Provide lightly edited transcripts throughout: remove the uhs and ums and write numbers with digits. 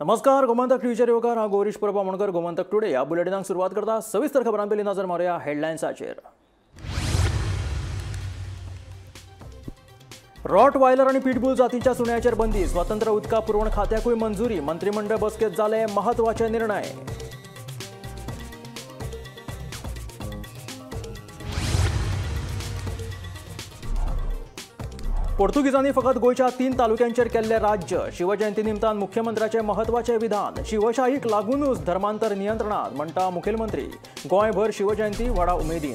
नमस्कार, गोमंतक टीव्हीचेर येवकार. हांव गौरीश परब आमोणकर. गोमंतक टुडे ह्या बुलेटिनाक सुरवात करता. सविस्तर खबरां पयलीं नजर मारुया हेडलायन्साचेर. रॉटवायलर आनी पिटबुल जातीच्या सुण्याचेर बंदी. स्वतंत्र उदका पुरवण खात्याकूय मंजुरी. मंत्रिमंडळ बसकेत जाले महत्वाचे निर्णय. पोर्तुगीजांनी फकत गोंयच्या 3 तालुक्यांचेर केल्ले राज्य. शिवजयंती निमतान मुख्यमंत्र्याचे महत्वाचे विधान. शिवशाहीक लागूनच धर्मांतर नियंत्रणात म्हणटा मुखेलमंत्री. गोंयभर शिवजयंती व्हडा उमेदीन.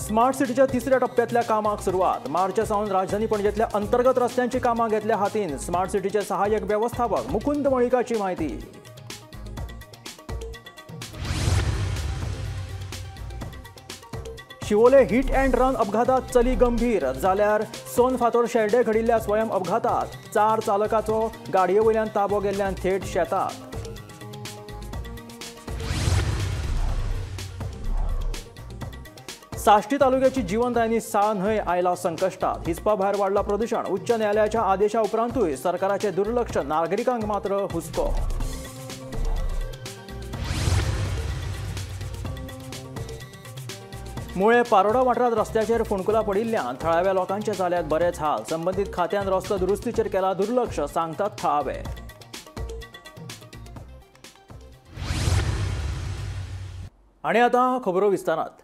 स्मार्ट सिटीच्या तिसऱ्या टप्प्यातल्या कामाक सुरवात. मार्च सावन राजधानी पणजेतल्या अंतर्गत रस्त्यांची कामां घेतल्या हातीन. स्मार्ट सिटीचे सहाय्यक व्यवस्थापक मुकुंद मळिकाची माहिती. शिवोले हिट अँड रन अपघातात चली गंभीर जाल्यार सोन फातोर शेल्डे घडिल्ल्या स्वयं अपघातात 4 चालकाचो गाडये वयल्यान ताबो गेल्ल्यान थेट शेतात. साश्टी तालुक्याची जीवनदायिनी साळ न्हंय आयला संकश्टात. हिसपा भायर वाडला प्रदूषण. उच्च न्यायालयाच्या आदेशा उपरांतूय सरकाराचे दुर्लक्ष. नागरिकांक मात्र हुस्को. मुळे पारोडा वाठारांत रस्त्याचेर फोंडकुलां पडिल्ल्यान थळाव्या लोकांचे जाल्यात बरेच हाल. संबंदीत खात्यान रस्तो दुरुस्तीचेर केला दुर्लक्ष, सांगतात थळावे. आनी आतां खबरो विस्तारात.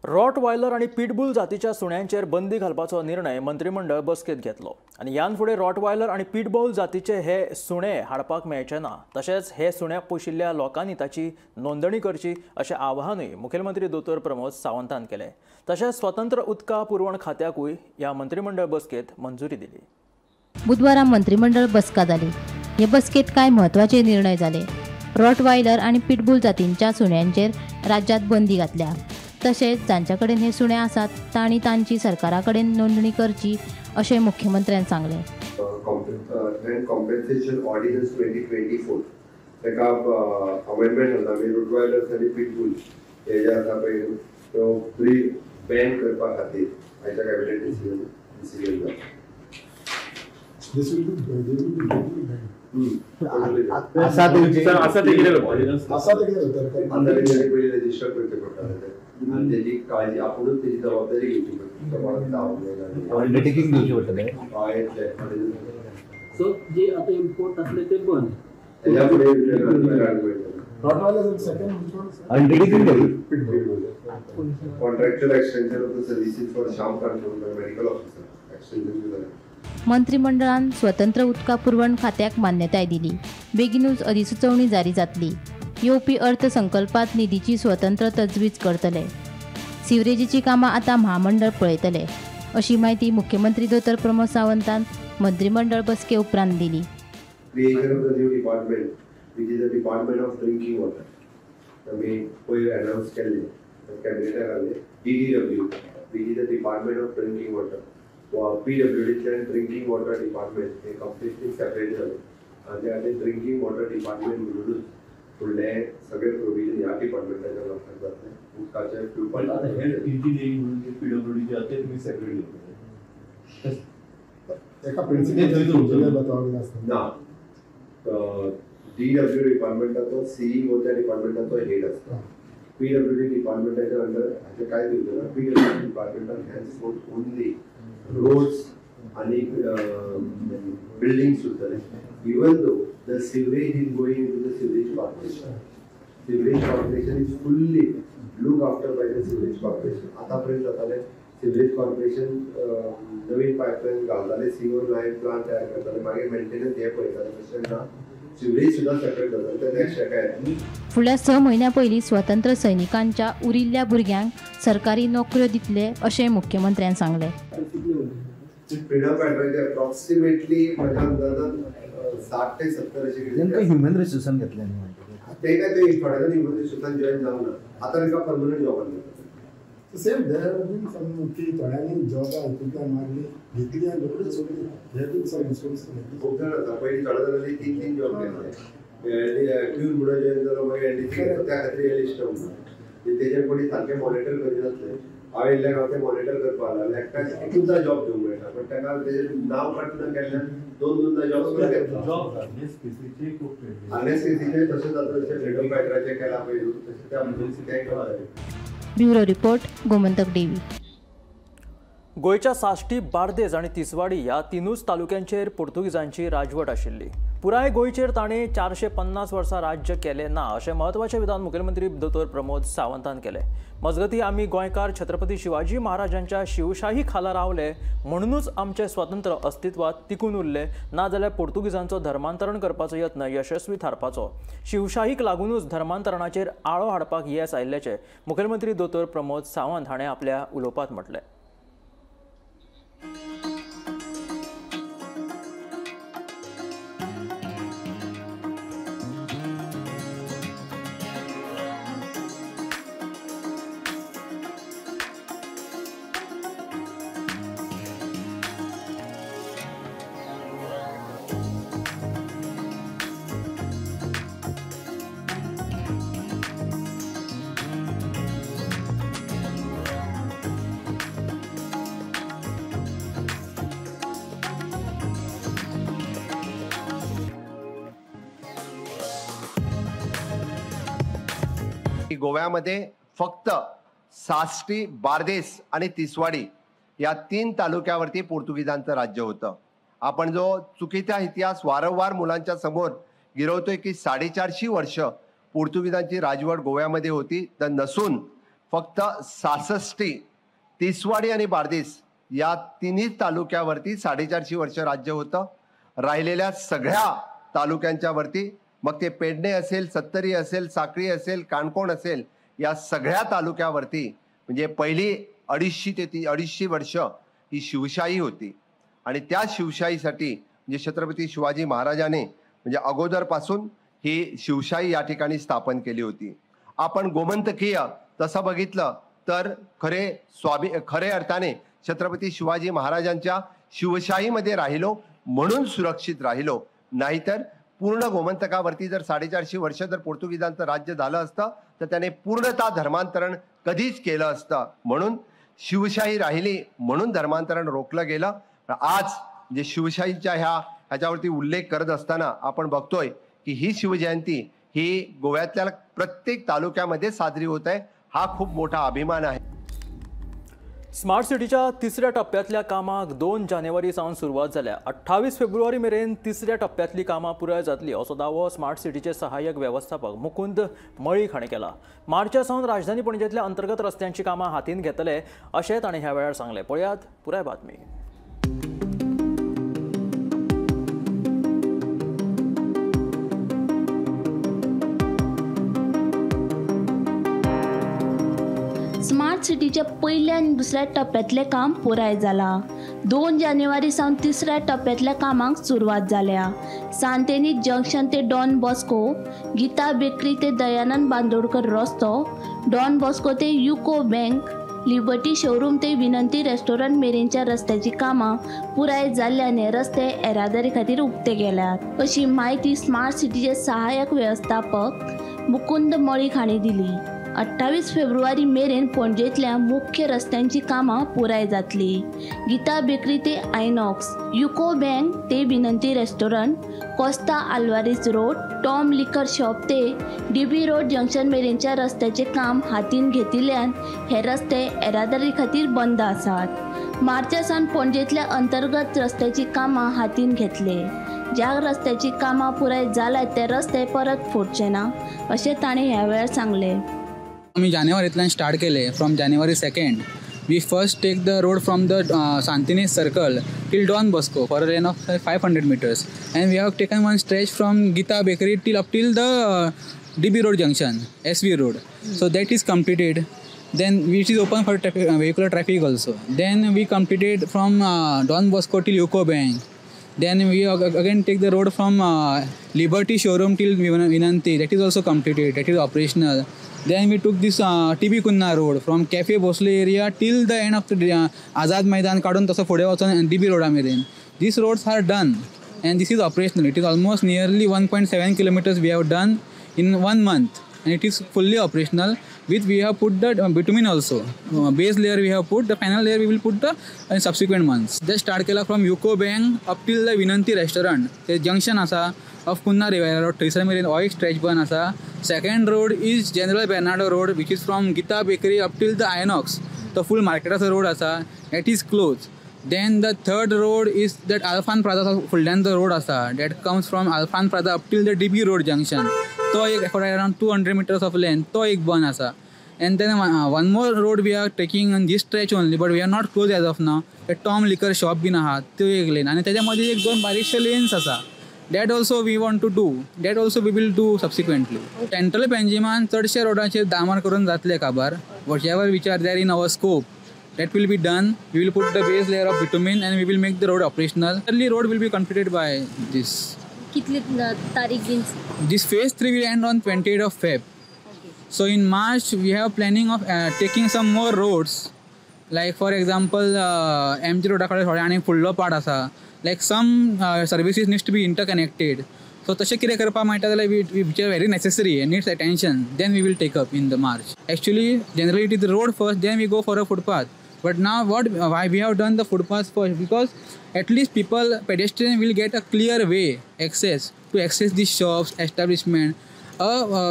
रॉटवायलर आनी पिटबुल जातीच्या सुण्यांचेर बंदी घालपाचो निर्णय मंत्रिमंडळ बसकेत घेतलो आनी ह्यान फुडें रॉटवायलर आनी पिटबुल जातीचे हे सुणे हाडपाक मेळचे ना. तशेंच हे सुणे पोशिल्ल्या लोकांनी ताची नोंदणी करची अशें आवाहनूय मुखेलमंत्री दोतोर प्रमोद सावंतान केलें. तशेंच स्वतंत्र उदका पुरवण खात्याकूय ह्या मंत्रिमंडळ बसकेत मंजुरी दिली. बुधवारा मंत्रिमंडळ बसका जाली. हे बसकेत कांय म्हत्वाचे निर्णय जाले. रॉटवायलर आनी पिटबुल जातींच्या सुण्यांचेर राज्यांत बंदी घातल्या. तशेंच जांच्या कडेन हे सुणे आसात तांणी तांची सरकारा कडेन नोंदणी करची अशें मुख्यमंत्र्यान सांगलें. कॉम्पेन्सेशन ऑर्डिनन्स 2024 ताका अमेंडमेंट जाता. आमी रोटवायलर्स आनी पिटबूल हे जे आसा पळय तो ब्रीड बॅन करपा खातीर आयच्या कॅबिनेट डिसिजन जाता. पयलीं रजिस्टर करचें पडटालें आनी तेजी काळजी आपुणूच तेजी जबाबदारी घेवची पडटा. अंडरटेकींग दिवचें पडटलें. हय, येतलें. सो जे आतां इम्पोर्ट आसले ते बंद. तेज्या फुडें undertaking contractual extension of the services for Shyam Kankonkar medical officer extension जालें. मंत्रिमंडळान स्वतंत्र उदका पुरवण खात्याक मान्यताय दिली. बेगीनूच अधिसुचोवणी जारी जातली. येवपी अर्थसंकल्पात निधीची स्वतंत्र तजवीज करतले. सिवरेजीची कामां आतां म्हामंडळ पळयतले अशी म्हायती मुख्यमंत्री दोतोर प्रमोद सावंतान मंत्रिमंडळ बसके उपरांत दिली. Creation of the new department which is the department of drinking water. आमी पयर अनावन्स केल्लें कॅबिनेटाक घाल्लें. DDW which is the department of drinking water. पीडब्ल्यूडींतल्यान drinking water department हें कंप्लिटली सेपरेट जालें आनी त्या खातीर ड्रिंकींग वॉटर डिपार्टमेंट म्हणूनच फुडलें सगळें प्रोविजन ह्या डिपार्टमेंटाच्या मार्फत जातलें. उदकाचें पिवपाचें आतां हेल्थ इंजिनियरींग म्हणून जे पीडब्ल्यूडीचे आसा ते तुमी सेपरेट दवरतले. एका प्रिन्सिपल ना, डीडब्ल्यू डिपार्टमेंटाचो सीईओ त्या डिपार्टमेंटाचो हेड आसता. पीडब्ल्यूडी डिपार्टमेंटाच्या अंडर हाचें कांय दिवचें ना. पीडब्ल्यूडी डिपार्टमेंटान हेन्सफोर्थ ओन्ली रोड्स आनी बिल्डिंग्स उरतले. Even though the sewerage is going into the sewerage corporation, sewerage corporation is fully look after by the sewerage corporation. आतां पर्यंत जातालें सिवरेज कॉर्पोरेशन नवीन पायपलायन घालताले, सिवर लायन प्लांट तयार करताले, मागीर मेंटेनन्स हे पळयताले. तशें ना, सिवरेज सुद्दां सेपरेट जातालें. ते नेक्स्ट हेका येतलें. फुडल्या 6 म्हयन्यां पयलीं स्वतंत्र सैनिकांच्या उरिल्ल्या भुरग्यांक सरकारी नोकऱ्यो दितले अशें मुख्यमंत्र्यान सांगलें. फ्रिडम फायटरांचे अप्रॉक्सिमेटली म्हज्या अंदाजान 60 ते 70 अशें तांकां ह्युमन रिसोर्सान घेतलें न्ही. ते काय ते थोड्या जाण ह्युमन रिसोर्सान जॉयन जावंक ना. आतां तांकां परमनंट जॉबान घेतला. सेम there been सम की थोड्यांनी जॉबां हितूंतल्यान मागली घेतली आनी रोखडीच सोडली. There been some instance. खूब जाण आसा. पयलीं थोड्या जाणांनी 3-3 जॉब घेतले. क्यून म्हणून जॉयन जालो, मागीर एनडीसी घेतलो. त्या खातीर हे लिस्ट म्हणून तेजेर कोणी सारकें मॉनिटर करिनासलें. हांवें इल्लें हांव तें मॉनिटर करपाक लागलें. एकट्याक एकूचदा जॉब दिवंक मेळटा, पण ताका तेजें नांव काडटना केल्ल्यान दोन दोनदा जॉब सुद्दां घेतला. आर्नेस केसीचे तशेंच आतां जशें फ्रिडम फायटराचें केलां पळय न्हू, तशें तें केलां. Bureau report, Gomantak TV. गोंयच्या साश्टी, बार्देज आनी तिसवाडी ह्या तिनूच तालुक्यांचेर पुर्तुगीजांची राजवट आशिल्ली. पुराय गोंयचेर ताणें 450 वर्सां राज्य केलें ना अशें म्हत्वाचें विधान मुखेलमंत्री दोतोर प्रमोद सावंतान केलें. मजगतीं, आमी गोंयकार छत्रपती शिवाजी महाराजांच्या शिवशाही खाला रावले म्हणूनच आमचें स्वतंत्र अस्तित्वात टिकून उरलें, नाजाल्यार पुर्तुगीजांचो धर्मांतरण करपाचो यत्न यशस्वी थारपाचो. शिवशाहीक लागूनच धर्मांतरणाचेर आळो हाडपाक येस आयिल्ल्याचें मुखेलमंत्री दोतोर प्रमोद सावंत हाणें आपल्या उलोवपांत म्हटलें. गोव्यामध्ये फक्त साष्टी, बार्देस आणि तिसवाडी या 3 तालुक्यावरती पोर्तुगीजांचं राज्य होतं. आपण जो चुकीचा इतिहास वारंवार मुलांच्या समोर गिरवतोय की 450 वर्ष पोर्तुगीजांची राजवट गोव्यामध्ये होती, तर नसून फक्त सासष्टी, तिसवाडी आणि बार्देस या तिन्ही तालुक्यावरती 450 वर्ष राज्य होतं. राहिलेल्या सगळ्या तालुक्यांच्या वरती, मग ते पेडणे असेल, सत्तरी असेल, साक्री असेल, काणकोण असेल, या सगळ्या तालुक्यावरती म्हणजे पहिली 250 ते 250 वर्ष ही शिवशाही होती. आणि त्या शिवशाहीसाठी म्हणजे छत्रपती शिवाजी महाराजांनी म्हणजे अगोदरपासून ही शिवशाही या ठिकाणी स्थापन केली होती. आपण गोमंतकीय तसं बघितलं तर खरे अर्थाने छत्रपती शिवाजी महाराजांच्या शिवशाहीमध्ये राहिलो म्हणून सुरक्षित राहिलो, नाहीतर पूर्ण गोमंतकावरती जर 450 वर्ष जर पोर्तुगीजांचं राज्य झालं असतं तर त्याने पूर्णतः धर्मांतरण कधीच केलं असतं. म्हणून शिवशाही राहिली म्हणून धर्मांतरण रोखलं गेलं. आज म्हणजे शिवशाहीच्या ह्याच्यावरती उल्लेख करत असताना आपण बघतोय की ही शिवजयंती ही गोव्यातल्या प्रत्येक तालुक्यामध्ये साजरी होत आहे. हा खूप मोठा अभिमान आहे. स्मार्ट सिटीच्या तिसऱ्या टप्प्यातल्या कामाक 2 जानेवारी सावन सुरवात जाल्या. 28 फेब्रुवारी मेरेन तिसऱ्या टप्प्यातली कामां पुराय जातली असो दावो स्मार्ट सिटीचे सहाय्यक व्यवस्थापक मुकुंद मळीक हाणें केला. मार्चा सावन राजधानी पणजेंतल्या अंतर्गत रस्त्यांची कामां हातीन घेतले अशें ताणें ह्या वेळार सांगलें. पळयात पुराय बातमी. स्मार्ट सिटीच्या पयल्या आनी दुसऱ्या टप्प्यांतलें काम पुराय जालां. 2 जानेवारी सावन तिसऱ्या टप्प्यांतल्या कामाक सुरवात जाल्या. सांतेनी जंक्शन ते डॉन बॉस्को, गीता बेकरी ते दयानंद बांदोडकर रस्तो, डॉन बॉस्को ते युको बँक, लिबर्टी शोरूम ते विनंती रेस्टॉरंट मेरेनच्या रस्त्याची कामां पुराय जाल्ल्यान रस्ते येरादारी खातीर उक्ते केल्यात अशी म्हायती स्मार्ट सिटीचे सहाय्यक व्यवस्थापक मुकुंद मळीक हांणी दिली. 28 फेब्रुवारी मेरेन पणजेंतल्या मुख्य रस्त्यांची कामां पुराय जातली. गीता बेकरी ते आयनॉक्स, युको बँक ते Vinanti restaurant, Costa Alvares road, Tom liquor shop ते डीबी रोड जंक्शन मेरेनच्या रस्त्याचें काम हातीन घेतिल्ल्यान हे रस्ते येरादारी खातीर बंद आसात. मार्चा सावन पणजेंतल्या अंतर्गत रस्त्याची कामां हातीन घेतले. ज्या रस्त्याची कामां पुराय जाल्यात ते रस्ते परत फोडचे ना अशें ताणें ह्या वेळार सांगलें. आमी जानेवारींतल्यान स्टार्ट केले. From January 2 we first take the road from the Santinez circle till Don Bosco for a length of 500 meters, and we have taken one stretch from Geeta bakery till up till the DB road junction, SV road. So that is completed. Then which is open for traffic, vehicular traffic also. Then we completed from Don Bosco till UCO Bank. Then we again take the road from Liberty Showroom till Vinanti. That is also completed. That is operational. Then we took this TB Cunha road from Cafe Bhosle area till the end of the Azad Maidan काडून तसो फुडें वचून DB रोडा मेरेन. These roads are done and this is operational. It is almost nearly 1.7 kilometers we have done in 1 month. and it is fully operational. With we have put the bitumen also. Base layer we have put, the final layer we will put the in subsequent months. Just start केला from UCO Bank up till the Vinanti restaurant. ते junction आसा of Cunha Riviera road थंयसर मेरेन हो एक stretch बंद आसा. Second road is General Bernardo road which is from Geeta bakery up till the Inox. तो फूल मार्केटाचो रोड आसा, that is close. Then the third road is that Alphan Praza फुडल्यान जो रोड आसा that comes from Alphan Praza up till the DB road junction, तो एक for around 200 meters of length तो एक बंद आसा. And then one more road we are taking on this stretch only, but we are not close as of now. The Tom liquor shop बीन आहा त्यो एक लेन, आनी तेच्या मदीं एक दोन बारीकशे लेन्स आसा, that also we want to do, that also we will do subsequently. Central पेंजिमान चडशे रोडाचेर डामर करून जातले काबार, whatever which are there in our scope that will be done. We will put the base layer of bitumen and we will make the road operational. Early road will be completed by this. कितली तारीख been? This phase 3 will end on 28th of Feb. Okay. So in March we have planning of taking some more roads, like for example MG रोडा कडेन थोडे आनी फुडलो part आसा, like some services needs to be interconnected. So तशें कितें करपाक मेळटा जाल्यार which are very necessary and needs attention, then we will take up in the March. Actually generally it is the road first, then we go for a footpath. But now why we have done the footpath first, because at least people, pedestrian will get a clear way access to access these shops, establishment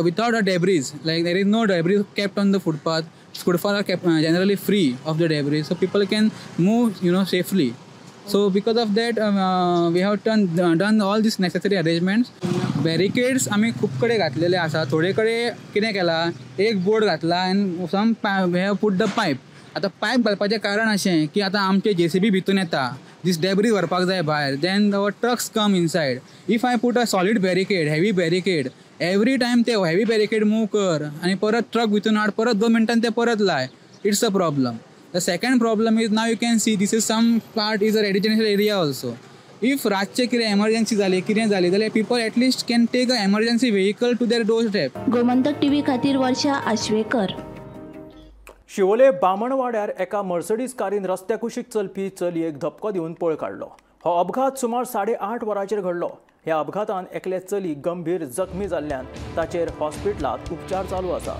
without a debris. Like there is no debris kept on the footpath. Footpath are kept generally free of the debris, so people can move, you know, safely. So because of that we have done all these necessary arrangements. Barricades आमी खूब कडेन घातलेले आसा. थोडे कडेन कितें केलां, एक बोर्ड घातला and some we have put the pipe. आतां पायप घालपाचें कारण अशें की आतां आमचे जेसीबी भितून येता, दीस डेब्रीज व्हरपाक जाय भायर, then our trucks come inside. If I put a solid barricade, heavy barricade, every time ते हेवी बॅरिकेड मूव कर आनी परत ट्रक भितून हाड, परत 2 मिनटान ते परत लाय, it's a problem. The second problem is now you can see this is some part is a residential area also. If रातचें कितें एमर्जन्सी जाली, कितें जाली जाल्यार people at least can take a emergency vehicle to their door step. Gomantak TV खातीर वर्षा आश्वेकर. शिवोले बामणवाड्यार एका Mercedes कारीन रस्त्या कुशीक चलपी चलयेक धपको दिवन पळ काडलो. हो अपघात सुमार 8:30 वरांचेर घडलो. ह्या अपघातान एकले चली गंभीर जखमी जाल्ल्यान ताचेर हॉस्पिटलांत उपचार चालू आसा.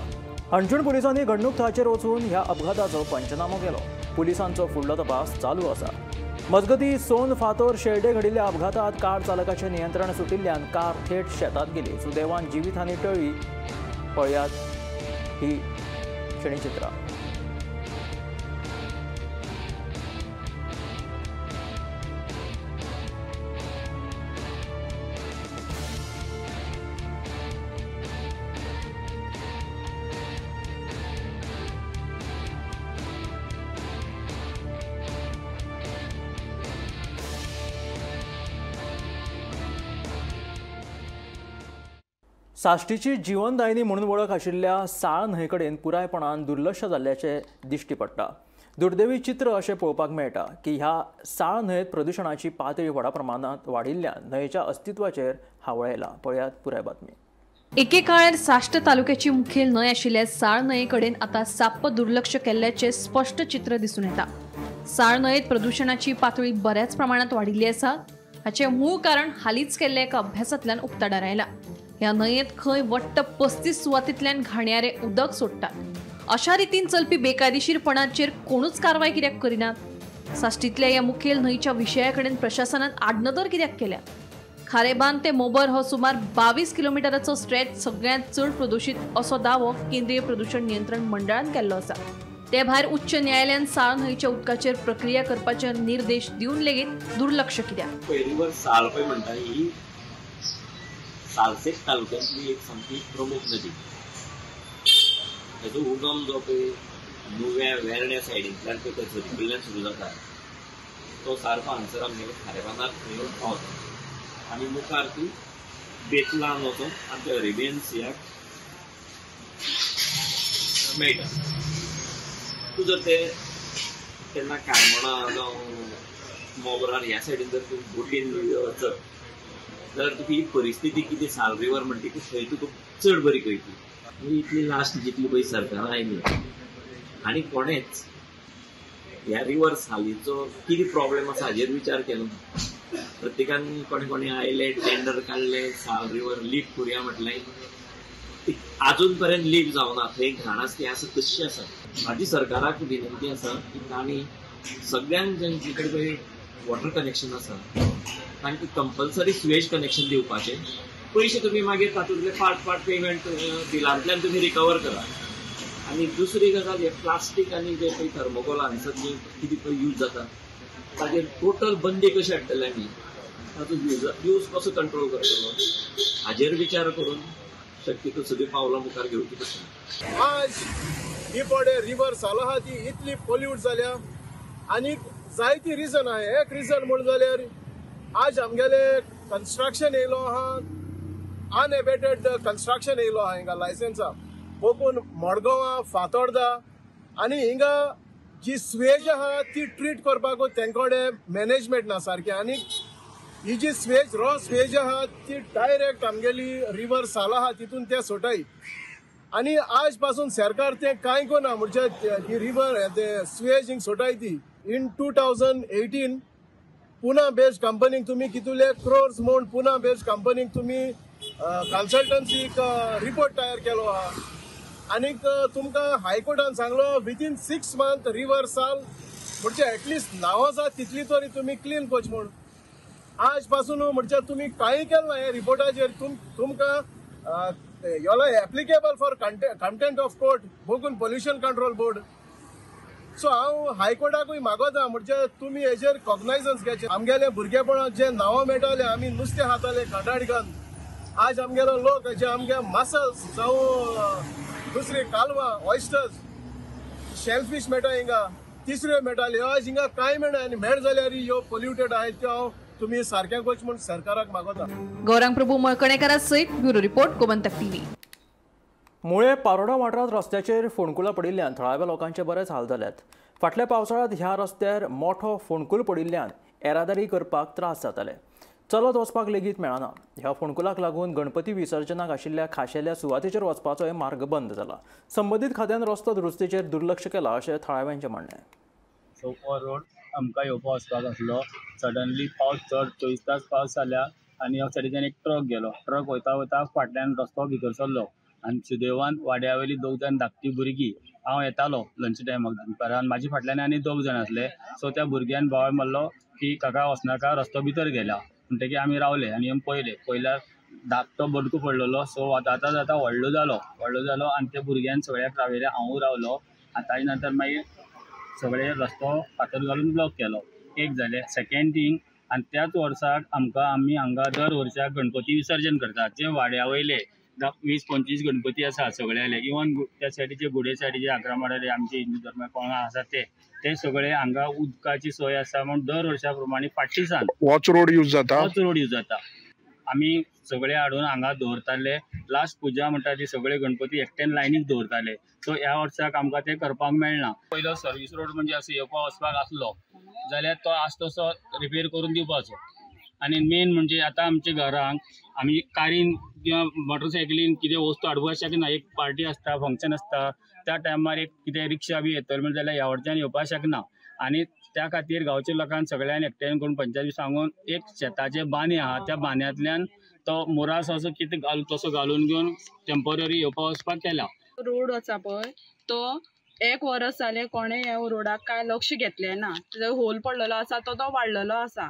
हणजूण पुलिसांनी घडणूक थळाचेर वचून ह्या अपघाताचो पंचनामो केलो. पुलिसांचो फुडलो तपास चालू आसा. मजगतीं सोन फातोर शेल्डे घडिल्ल्या अपघातात कार चालकाचें नियंत्रण सुटिल्ल्यान कार थेट शेतांत गेली. सुदैवान जिवीतहानी टळ्ळी. पळयात ही क्षणचित्रां. साश्टीची जीवनदायिनी म्हणून वळख आशिल्ल्या साळ न्हंयकडेन पुरायपणान दुर्लक्ष जाल्ल्याचें दिश्टी पडटा. दुर्दैवी चित्र अशें पळोवपाक मेळटा की ह्या साळ न्हंयेत प्रदुशणाची पातळी व्हडा प्रमाणांत वाडिल्ल्यान न्हंयेच्या अस्तित्वाचेर हावळ आयला. पळयात पुराय बातमी. एकेकाळार साश्ट तालुक्याची मुखेल न्हंय आशिल्ल्या साळ न्हंये कडेन आतां साप्प दुर्लक्ष केल्ल्याचें स्पश्ट चित्र दिसून येता. साळ न्हंयेत प्रदुशणाची पातळी बऱ्याच प्रमाणांत वाडिल्ली आसा. हाचें मूळ कारण हालींच केल्ल्या एका अभ्यासांतल्यान उक्ताडार आयलां. ह्या न्हंयेत खंय वट्ट 35 सुवातींतल्यान घाणयारे उदक सोडटात. अशा रितीन चलपी बेकायदेशीरपणाचेर कोणूच कारवाय कित्याक करिनात? साश्टींतल्या ह्या मुखेल न्हंयच्या विशया कडेन प्रशासनान आडनदर कित्याक केल्या? खारेबांद ते मोबर हो सुमार 22 किलोमिटराचो स्ट्रेच सगळ्यांत चड प्रदुशीत असो दावो केंद्रीय प्रदूषण नियंत्रण मंडळान केल्लो आसा. ते भायर उच्च न्यायालयान साळ न्हंयच्या उदकाचेर प्रक्रिया करपाचे निर्देश दिवन लेगीत दुर्लक्ष कित्याक? पयली वर साळ पळय म्हणटा ही सालसेट तालुक्यांतली एक सामकी प्रमुख नदी. ताचो उगम जो पळय नुव्या वेर्ण्या सायडींतल्यान पळय कचरी कडल्यान सुरू जाता तो सारको हांगसर आमगेले खारेबांदार थंय येवन पावता आनी मुखार ती बेतलान वचून आमच्या अरेबियन सियाक मेळटा. तूं जर ते तेन्ना कारमोणा जावं मोगरान ह्या सायडीन जर तूं बोटीन वचत जाल्यार तुका ही परिस्थिती कितें साल रिवर म्हणटा ती थंय तुका चड बरी कळटली. इतली लास्ट जितली पळय सरकारां आयली आनी कोणेच ह्या रिवर सालीचो कितें प्रॉब्लेम आसा हाजेर विचार केलो ना. प्रत्येकान कोणे कोणे आयले, टेंडर काडले, साल रिवर लीक करुया म्हटलें, ती आजून पर्यंत लीक जावना, थंय घाण आसा ती आसा तशी आसा. म्हाजी सरकाराक विनंती आसा की तांणी सगळ्यांक जांचे कडेन पळय वॉटर कनेक्शन आसा तांकां कंपल्सरी सुवेज कनेक्शन दिवपाचें. पयशे तुमी मागीर तातूंतले पार्ट पार्ट पेमेंट बिलांतल्यान तुमी रिकवर करा. आनी दुसरी गजाल, हे प्लास्टीक आनी जे पळय थर्मोकोल हांगसर जे कितें पळय यूज जाता ताजेर टोटल बंदी कशी हाडटले आमी, ताचो यूज कसो कंट्रोल करतलो हाजेर विचार करून शक्यतो सगळीं पावलां मुखार घेवची पडटली. आज ही पडे रिवर साल आहा ती इतली पोल्यूट जाल्या आनी जायती रिजन आहा. एक रिजन म्हण जाल्यार आज आमगेले कन्स्ट्रक्शन येयलो आहा, अनएबेटेड कन्स्ट्रक्शन येयलो आहा हिंगा लायसन्सा बघून मडगांवा फातोर्दा आनी हिंगा जी स्वेज आहा ती ट्रीट करपाक तेंकडे मॅनेजमेंट ना सारकें. आनी ही जी स्वेज रॉ स्वेज आहा ती डायरेक्ट आमगेली रिवर साल आहा तितून ते सोटाय. आनी आज पासून सरकार तें कांय करना म्हणजे ही रिवर ते स्वेज हिंग सोटाय ती. इन 2018 पुना बेस्ड कंपनीक तुमी कितले क्रोर्स म्हूण पुना बेस्ड कंपनीक तुमी कन्सल्टन्सीक रिपोर्ट तयार केलो आहा आनीक तुमकां हायकोर्टान सांगलो विदीन 6 मंथ रिवर साल म्हणजे एटलिस्ट नांव आसा तितली तरी तुमी क्लीन करची म्हूण. आज पासून म्हणजे तुमी कांय केलें ना ह्या रिपोर्टाचेर. तुमकां योला applicable for contempt of court बघून पोल्युशन कंट्रोल बोर्ड. सो हांव हायकोर्टाकूय मागोता म्हणजे तुमी हेजेर कॉग्नायजन्स घेवचें. आमगेले भुरगेपणांत जे नांवां मेळटाले आमी नुस्तें खाताले काटाडगान. आज आमगेलो लोक जे आमगे मसल्स जावं दुसरी कालवां ऑयस्टर्स शेलफीश मेळटा हिंगा, तिसऱ्यो मेळटाल्यो, आज हिंगा कांय मेळना. आनी मेळ जाल्यार ह्यो पोल्युटेड आहात त्यो हांव तुमी सारकें करचें म्हूण सरकाराक मागोता. गौरांग प्रभू मळकणेकरा सयत ब्युरो रिपोर्ट, गोमंतक टीव्ही. मुळे पारोडा वाठारांत रस्त्याचेर फोंडकुलां पडिल्ल्यान थळाव्या लोकांचे बरेच हाल जाल्यात. फाटल्या पावसाळ्यांत ह्या रस्त्यार मोठो फोंडकूल पडिल्ल्यान येरादारी करपाक त्रास जाताले, चलत वचपाक लेगीत मेळना. ह्या फोंडकुलाक लागून गणपती विसर्जनाक आशिल्ल्या खाशेल्या सुवातेचेर वचपाचोय मार्ग बंद जाला. संबंदीत खात्यान रस्तो दुरुस्तीचेर दुर्लक्ष केलां अशें थळाव्यांचें म्हणणें. सो हो रोड आमकां येवपा वचपाक आसलो. सडनली पावस चड 24 तास पावस जाल्या आनी ह्या सायडीच्यान एक ट्रक गेलो. ट्रक वयता वयता फाटल्यान रस्तो भितर सरलो आनी सुदैवान वाड्या वयली दोग जाण धाकटी भुरगीं, हांव येतालो लंच टायमाक दनपारां, म्हाजे फाटल्यान आनी दोग जाण आसले. सो त्या भुरग्यान बोवाळ मारलो की काका वचनाका, रस्तो भितर गेला. म्हणटकीर आमी रावले आनी येवन पळयलें, पळयल्यार धाकटो बडको पडलेलो. सो वता जाता व्हडलो जालो, व्हडलो जालो आनी त्या भुरग्यान सगळ्याक रावयलें, हांवूय रावलो. आनी ताजे नंतर मागीर सगळे रस्तो फातर घालून ब्लॉक केलो. एक जालें. सेकेंड थींग, आनी त्याच वर्साक आमकां आमी हांगा दर वर्साक गणपती विसर्जन करतात. जे वाड्या वयले 20-25 गणपती आसा सगळ्याले, इवन त्या सायडीचे गुडे सायडीचे आग्रामाडाले आमचे हिंदू धर्म कोण आसा ते सगळे हांगा उदकाची सोय आसा म्हूण दर वर्सा प्रमाणे फाटीं सान वॉच रोड यूज जाता, वॉच रोड यूज जाता. आमी सगळे हाडून हांगा दवरताले. लास्ट पुजा म्हणटा ती सगळे गणपती एकट्यान लायनीक दवरताले. सो ह्या वर्साक आमकां तें करपाक मेळना. पयलो सर्वीस रोड म्हणजे असो येवपा वचपाक आसलो जाल्यार तो आज तसो रिपेर करून दिवपाचो. आनी मेन म्हणजे आतां आमच्या घरांक आमी कारीन किंवा मोटरसायकलीन कितें वस्तू हाडपाक शकना. एक पार्टी आसता, फंक्शन आसता, त्या टायमार एक कितें रिक्षा बी येतली म्हणल्यार जाल्यार ह्या वटच्यान येवपाक शकना. आनी त्या खातीर गांवच्या लोकांक सगळ्यांनी एकठांय करून पंचायती सांगून एक शेताचे बांदे आहा त्या बांद्यांतल्यान तो मोरास असो कितें घालून तसो घालून घेवन टेम्पररी येवपा वचपाक केला. रोड आसा पळय तो एक वरस जालें कोणें ह्या रोडाक कांय लक्ष घेतलें ना. तेजो होल पडलेलो आसा तो तो वाडलेलो आसा.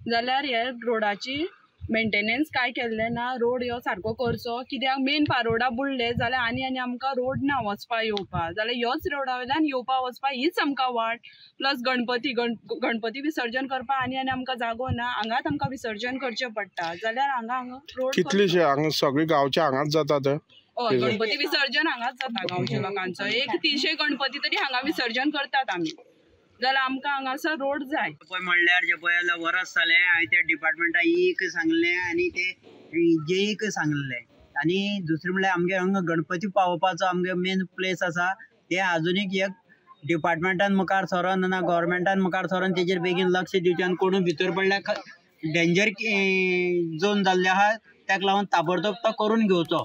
जाल्यार ह्या रोडाची मेंटेनन्स कांय केल्लें ना. रोड ह्यो सारको करचो कित्याक मेन पारोडा बुडले जाल्यार आनी आनी आमकां रोड ना वचपा येवपा. जाल्यार ह्योच रोडा वयल्यान येवपा वचपा हीच आमकां वाट. प्लस गणपती गणपती विसर्जन करपा आनी आनी आमकां जागो ना, हांगाच आमकां विसर्जन करचें पडटा. जाल्यार हांगा हांगा रोड कितलेशे हांगा सगळे गांवचे हांगाच जाता. हय, गणपती विसर्जन हांगाच जाता गांवच्या लोकांचो. एक 300 गणपती तरी हांगा विसर्जन करतात आमी. जाल्यार आमकां हांगासर रोड जाय. पळय म्हणल्यार जे पळय वरस जालें हांवें त्या डिपार्टमेंटाक एक सांगलें आनी ते जेईक सांगलें. आनी दुसरें म्हणल्यार आमगे हांगा गणपती पावोवपाचो आमगे मेन प्लेस आसा ते आजुनीक एक डिपार्टमेंटान मुखार सरोन ना गव्हर्मेंटान मुखार सरोन तेजेर बेगीन लक्ष दिवचें आनी कोणूय भितर पडल्यार डेंजर झोन जाल्ले आहा ताका लागून ताबडतोब तो करून घेवचो.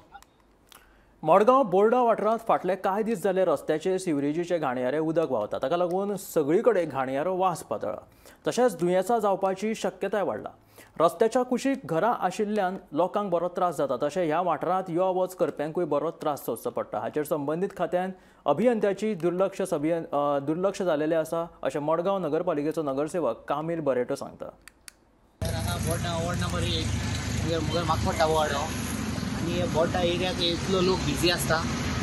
मडगांव बोर्डा वाठारांत फाटले कांय दीस जाले रस्त्याचेर सिवरेजीचे घाणयारे उदक व्हांवता. ताका लागून सगळी कडेन घाणयारो वास पातळ्ळा. तशेंच दुयेंसां जावपाची शक्यताय वाडला. रस्त्याच्या कुशीक घरां आशिल्ल्यान लोकांक बरो त्रास जाता. तशें ह्या वाठारांत यो वच करप्यांकूय बरो त्रास सोंसचो पडटा. हाचेर संबंदीत खात्यान अभियंत्याची दुर्लक्ष जालेलें आसा अशें मडगांव नगरपालिकेचो नगरसेवक कामील बरेटो सांगता. वॉर्ड नंबर 8 मुगेर म्हाका वार्ड आनी हे बोड्डा एरियाक इतलो लोक बिजी आसता.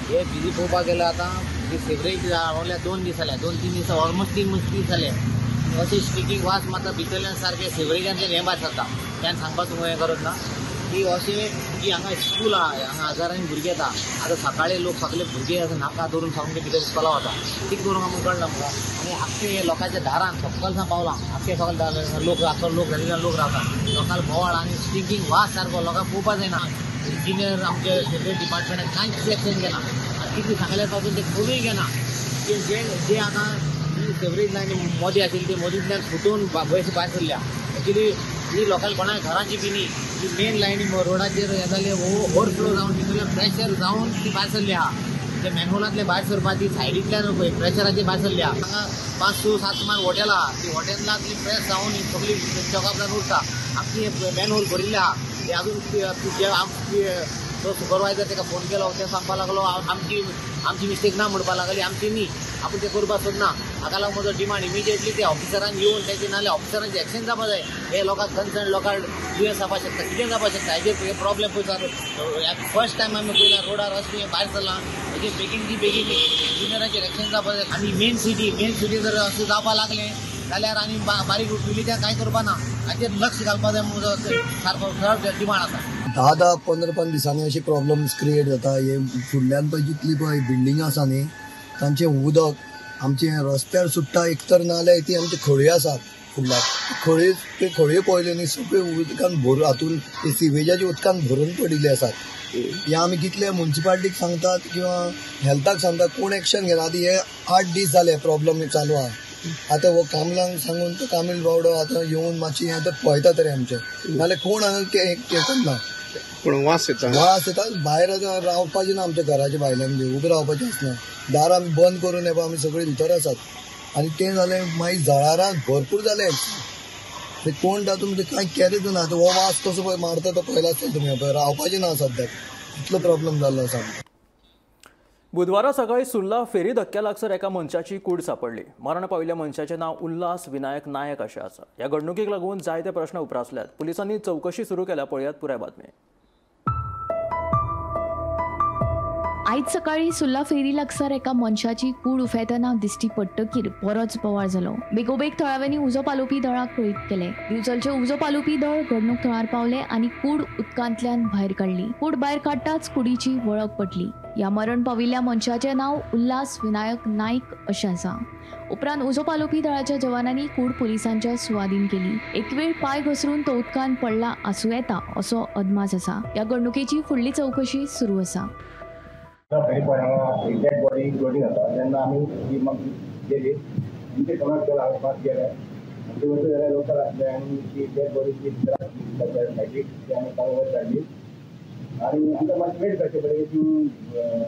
हे बिजी पळोवपाक गेल्यार आतां सिवरेज रावल्या 2 दीस जाले, 2-3 दीस, ऑलमोस्ट 3 दीस जाले. अशें स्टिकींग वास मारता भितरल्यान सारकें सिवरेजांतल्यान हें भायर सरता. त्यान सांगपाक तुमकां हें गरज ना की अशें की हांगा स्कूल आहा, हांगा हजारांनी भुरगे येता. आतां सकाळी लोक सगळे भुरगे आसा नाका धरून सामके भितर स्कुला वता, कितें करूंक आमकां कळना आमकां. आनी आख्खे लोकांच्या दारान सकलसान पावलां, आख्खे सगळे लोक आख्खो लोक घालिल्ल्यान लोक रावता. लोकांक बोवाळ आनी स्टिंकींग वास सारको लोकांक पळोवपाक जायना. इंजिनियर आमचे सिवरेज डिपार्टमेंटान कांयच एक्शन घेना. आनी कितलें सांगल्यार पासून ते करूय घेना. जे जे आतां सिवरेज लायन मोदी आशिल्ली ती मोदींतल्यान फुटून वयर भायर सरल्या. एक्चुली ही लोकांक कोणाक घरांची बी न्ही, ती मेन लायनी रोडाचेर हें जालें ओवरफ्लो जावन भितरल्यान प्रेशर जावन ती भायर सरली आहा. ते मॅनहोलांतले भायर सरपा ती सायडींतल्यान प्रेशराचेर भायर सरली आहा. हांगा 5, 6, 7 सुमार हॉटेल आहा, ती हॉटेलांतली प्रेस जावन सगळी चॉकापल्यान उरता. आमची मॅनहोल भरिल्लें आहा. ते अजून तो सुपरवायजर ताका फोन केलो, ते सांगपाक लागलो आमची आमची मिस्टेक ना म्हणपाक लागली, आमची न्ही, आपूण तें करपाक सोदना. हाका लागून म्हजो डिमांड इमिजिएटली ते ऑफिसरान येवन तेजे नाल्यार ऑफिसरांचे एक्शन जावपाक जाय. हे लोकांक कन्सर्न, लोकांक दुयेंस जावपाक शकता, कितें जावपाक शकता. हेजेर हे प्रॉब्लेम पळय फर्स्ट टायम आमी पळयला रोडार अशें भायर सरलां. हेजेर बेगीन बेगीन इंजिनियराचेर एक्शन जावपाक जाय. आनी मेन सिटी जर अशें जावपाक लागलें जाल्यार आनी बारीक विलेजाक कांय करपा ना. हाचेर लक्ष घालपाक जाय म्हजो सारको चड डिमांड आसा. 10-10, 15-15 दिसांनी अशे प्रॉब्लम्स क्रिएट जाता. हे फुडल्यान पळय जितली पळय बिल्डिंगां आसा न्ही तांचें उदक आमचें रस्त्यार सुट्टा. एक तर नाल्यार ती आमची खळयो आसात फुडल्याक, खळयो ते खळयो पळयल्यो न्ही सगळ्यो उदकान भरून हातून सिवेजाच्या उदकान भरून पडिल्ले आसात. हे आमी कितले मुन्सिपालिटीक सांगतात किंवा हेल्थाक सांगतात, कोण एक्शन घेना. आतां हे 8 दीस जाले प्रॉब्लम चालू आहा. आतां हो कामलांक सांगून तो कामील बावडो आतां येवन मातशी हें आतां पळयता तरी आमचें, नाल्यार कोण हांगा करना. पूण वास येता, वास येता. भायर आतां रावपाचें ना आमच्या घराच्या भायल्यान बी उबें रावपाचें आसना. दारां आमी बंद करून येवपा, आमी सगळीं भितर आसात. आनी तें जालें मागीर जळारां भरपूर जालें. ते कोण तातूंत कांय केलेंच ना. आतां हो वास कसो पळय मारता तो पळयला आसतलो तुमी, पळय रावपाचें ना सद्याक, इतलो प्रॉब्लम जाल्लो आसा. बुधवारा सकाळी सुर्ला फेरी धक्क्या लागसर एका मनशाची कूड सापडली. मरण पाविल्ल्या मनशाचें नांव उल्हास विनायक नायक अशें आसा. ह्या घडणुकीक लागून जायते प्रश्न उप्रासल्यात. पुलिसांनी चवकशी सुरू केल्या. पळयात पुराय बातमी. आयज सकाळी सुर्ला फेरी लागसार एका मनशाची कूड उफेतना दिश्टी पडटकीर बरोच बोवाळ जालो. बेगोबेग थळाव्यांनी उजो पालोवपी दळाक कळीत केलें. दिवचलचे उजो पालोवपी दळ घडणूक थळार पावले आनी कूड उदकांतल्यान भायर काडली. कूड भायर काडटाच कुडीची वळख पटली. ह्या मरण पाविल्ल्या मनशाचें नांव उल्हास विनायक नायक अशें आसा. उपरांत उजो पालोवपी दळाच्या जवानांनी कूड पुलिसांच्या सुवादीन केली. एक वेळ पांय घसरून तो उदकांत पडला आसूं येता असो अदमास आसा. ह्या घडणुकेची फुडली चवकशी सुरू आसा. फेरी पॉयंटा एक डेड बॉडी लोडींग जाता तेन्ना आमी ती गेली, आमचे कोणाक हाडपाक गेले आनी ते वयता जाल्यार लोकल आसले आनी ती डेड बॉडी ती भितर आसली सायडीक, ती आमी काल वयर काडली आनी आमकां मातशें वेट करचें पडलें की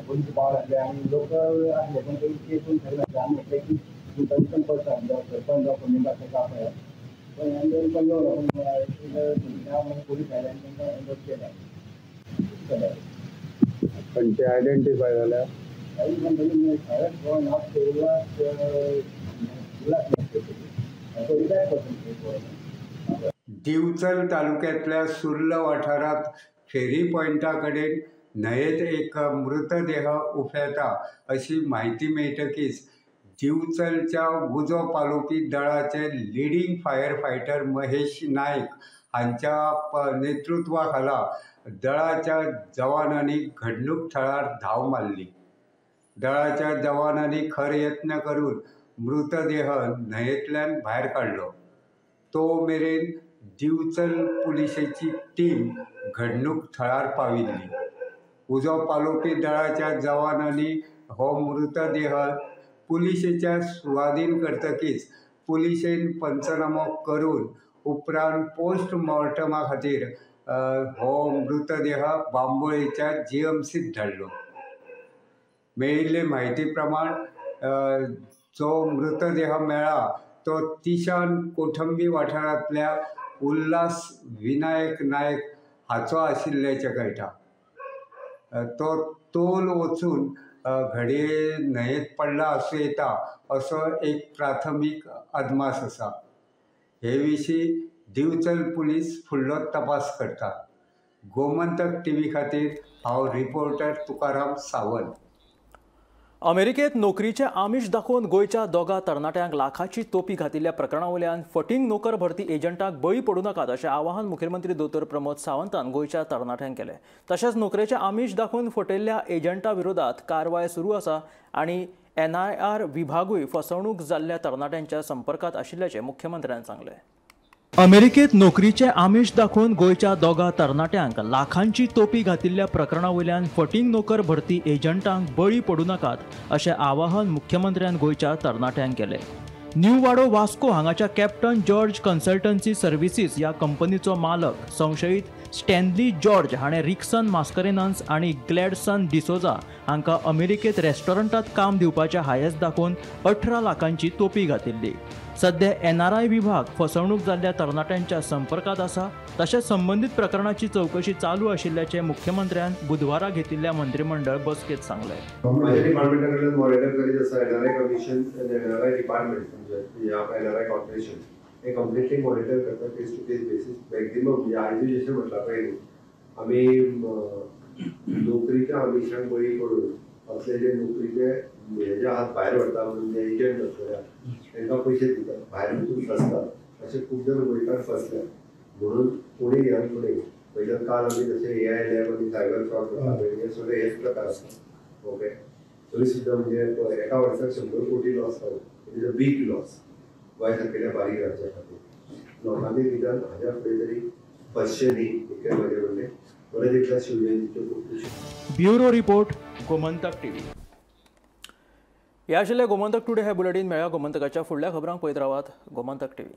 पोलीस पावनासले आनी लोकल आसले पूण ते इतके कोण थारनासले. आमी म्हटलें की कन्सर्न पर्सन जावं सरपंच जावं कोण मेंबर ताका आपयात, पण आमी पण येवलो पूण पोलीस आयले आनी तांकां हँड केलें. खंयचे आयडेंटिफाय जाल्या? दिवचल तालुक्यांतल्या सुर्ला वाठारांत फेरी पॉयंटा कडेन न्हंयेंत एक मृतदेह उफेता अशी म्हायती मेळटकीच दिवचलच्या उजो पालोवपी दळाचे leading fire fighter Mahesh Naik हांच्या नेतृत्वा खाला दळाच्या जवानांनी घडणूक थळार धांव मारली. दळाच्या जवानांनी खर यत्न करून मृतदेह न्हंयेंतल्यान भायर काडलो. तो मेरेन दिवचल पुलिशेची टीम घडणूक थळार पाविल्ली. उजो पालोवपी दळाच्या जवानांनी हो मृतदेह पुलिशेच्या सुवादीन करतकीच पुलिशेन पंचनामो करून उपरांत पोस्टमॉर्टमा खातीर हो मृतदेह बांबोळेच्या जीएमसीत धाडलो. मेळिल्ले म्हायती प्रमाण जो मृतदेह मेळ्ळा तो तिशान कोठंबी वाठारांतल्या उल्हास विनायक नायक हाचो आशिल्ल्याचें कळटा. तो तोल वचून घडये न्हंयेंत पडला आसूं येता असो एक प्राथमीक अदमास आसा. हे विशीं दिवचल पुलीस फुडलो तपास करतात. गोमंतक टीव्ही खातीर हांव रिपोर्टर तुकाराम सावंत. अमेरिकेत नोकरीचे आमिष दाखोवन गोंयच्या दोगा तरणाट्यांक लाखाची तोपी घातिल्ल्या प्रकरणा वयल्यान फटींग नोकर भरती एजंटांक बळी पडूं नाकात अशें आवाहन मुखेलमंत्री दोतोर प्रमोद सावंतान गोंयच्या तरणाट्यांक केलें. तशेंच नोकरेचे आमिष दाखोवन फटयल्ल्या एजंटा विरोधात कारवाय सुरू आसा आनी एनआयआर विभागूय फसवणूक जाल्ल्या तरणाट्यांच्या संपर्कांत आशिल्ल्याचें मुख्यमंत्र्यान सांगलें. अमेरिकेत नोकरीचे आमिष दाखोवन गोंयच्या दोगा तरणाट्यांक लाखांची तोपी घातिल्ल्या प्रकरणा वयल्यान फटींग नोकर भरती एजंटांक बळी पडूं नाकात अशें आवाहन मुख्यमंत्र्यान गोंयच्या तरणाट्यांक केलें. न्यू वाडो वास्को हांगाच्या कॅप्टन जॉर्ज कन्सल्टन्सी सर्व्हिसीस ह्या कंपनीचो मालक संशयीत स्टॅनली जॉर्ज हाणें रिक्सन मास्करेनन्स आनी ग्लॅडसन डिसोजा हांकां अमेरिकेत रेस्टॉरंटात काम दिवपाचें हायस दाखोवन 18 लाखांची तोपी घातिल्ली. सध्या एनआरआय विभाग फसवणूक जाल्ल्या तरणाट्यांच्या संपर्कांत आसा. तशेंच संबंदीत प्रकरणाची चवकशी चालू आशिल्ल्याचें मुख्यमंत्र्यान बुधवारा घेतिल्ल्या मंत्रिमंडळ बसकेत सांगलें. माझ्या डिपार्टमेंटा कडल्यान मॉनिटर करीत आसा NRI commission, NRI department, NRI corporation हे कंप्लिटली मॉनिटर करता case to case basis. Maximum म्हणजे आयजूय जशें म्हटलां पळय न्ही, आमी नोकरीच्या आमिशांक बळी पडून असले जे नोकरीचे हे जे आहात भायर व्हरता म्हणून जे एजंट आसतले तांकां पयशे दितात, भायर वचून फसतात, अशे खूब जाण गोंयकार फसले. म्हणून कोणी ह्यान फुडें पयल्यान काल आमी जशें एआय लॅब आनी सायबर फ्रॉड करता पळय, हे सगळे हेच प्रकार आसता. ओके, तरी सुद्दां म्हणजे एका वर्साक 100 कोटी लॉस जालो, it is a big loss Goa सारकेल्या बारीक राज्या खातीर. लोकांनी निदान हाज्या फुडें तरी फसचें न्ही इतलें म्हजें म्हणणें. परत एकदा शिवजयंतीच्यो खूब खुशी. Bureau report, Gomantak TV. ह्या आशिल्लें गोमंतक टुडे हे बुलेटीन. मेळ्या गोमंतकाच्या फुडल्या खबरांक पळयत रावात गोमंतक टीव्ही.